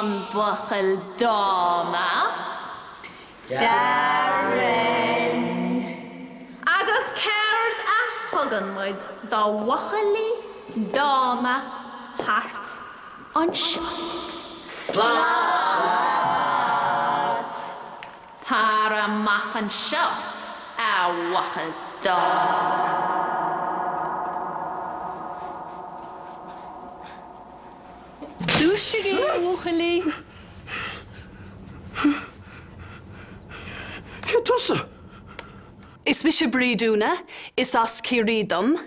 an buachaill dána? Darren. Agus céard a thugann muid do bhuachaillí dána thart anseo? Slat! Tar amach anseo, a bhuachaill dána. Dúisigí, a bhuachaillí! Cé tusa? Is mise Brídúna, is as Ciarraí dom.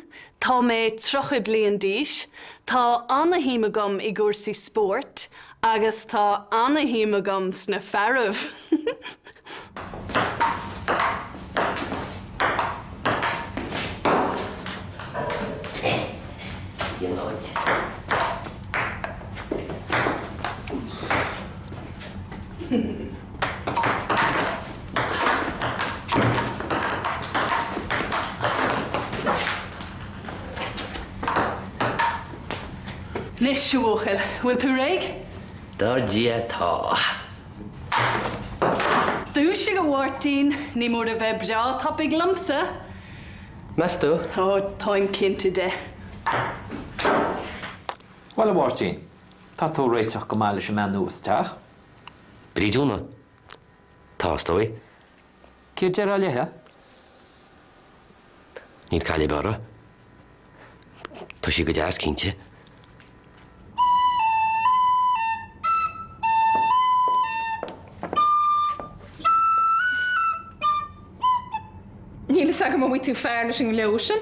Tá mé 30 bliain d'aois. Tá ana-shuim agam i gcúrsaí spóirt agus tá ana-shuim agam sna fearaibh. Anois, a bhuachaill, bhfuil tú réidh? Dar Dia tá. Dúisigh, a Mháirtín, ní mór a bheith breá tapaidh liomsa. Meas tú? Ó, táim cinnte de. Bhuel, a Mháirtín, tá tú ag réiteach go maith leis an mbean nua sa teach. Brídúna? Tá, is dóigh. Céard déarfá léithe? Níl caill ar bith uirthi. Tá sí go deas, cinnte. Níl fhios agam an bhfaighidh tú fear leis an ngleo sin.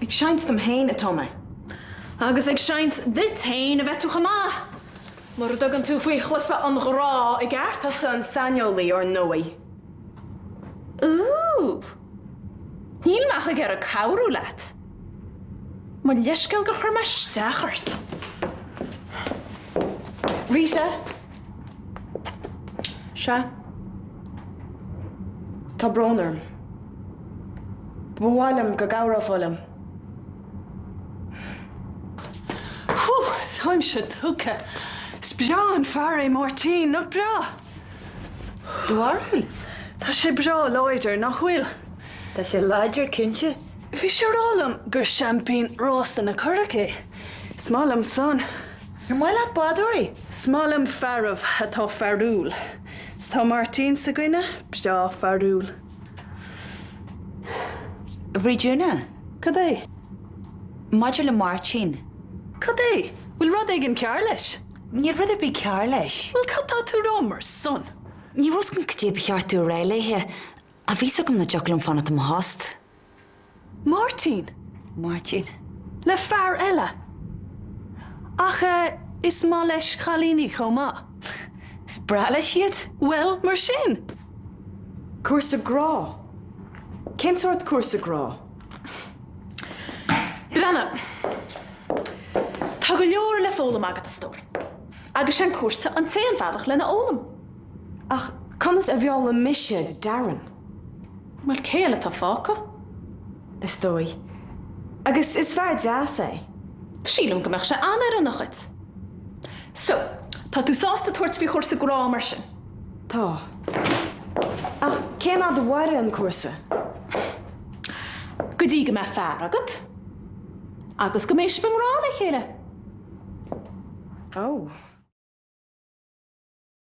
Ag seinnt dom féin atá mé. Agus ag seinnt duit féin a bheidh tú chomh maith, mura dtugann tú faoi chluiche an ghrá i gceart. Tusa an saineolaí, ar ndóigh. Ooh! Níl mé ach ag iarraidh cabhrú leat. Mo leithscéal gur chuir mé isteach ort. Rita! Sea? Tá brón orm. Ba mhaith liom go gcabhrófá liom. Whew! Táimse tugtha. Is breá an fear é Máirtín, nach breá? Do bharúil? Tá sé breá láidir, nach bhfuil? Tá sé láidir, cinnte. Bhí sé ag rá liom gur seaimpín rása na curach é. Is maith liom san. Ar maith leat bádóirí? Is maith liom fearaibh atá fearúil. 'S tá Máirtín s'againne breá fearúil. A Bhrídiúna? Cad é? Maidir le Máirtín. Cad é? Bhfuil rud éigin cearr leis? Níl rud ar bith cearr leis. Bhuel, cad tá tú a rá mar san? Ní raibh 's agam cad é ba cheart domh a rá léithe, ach bhí 's agam nach dtiocfadh liom fanacht i mo thost. Máirtín! Máirtín. Le fear eile. Ach eh, is maith leis cailíní chomh maith. Is breá leis iad. Bhuel, mar sin! Cúrsa grá? Cén sórt cúrsa grá? Breathnaigh. Tá go leor le foghlaim agat, a stór. Agus sé an cúrsa an t-aon bhealach lena fhoghlaim. Ach conas a mheallfaidh mise Darren? Bhuel, cé eile atá fágtha? Is dóigh. Agus is fear deas é. Sílim go mbeadh sé an-oiriúnach dhuit. So, tá tú sásta tabhairt faoi chúrsa grá mar sin? Tá. Ach cén fhad a mhairfidh an cúrsa? Go dtí go mbeidh fear agat. Agus go mbeidh sibh i ngrá le chéile. Oh.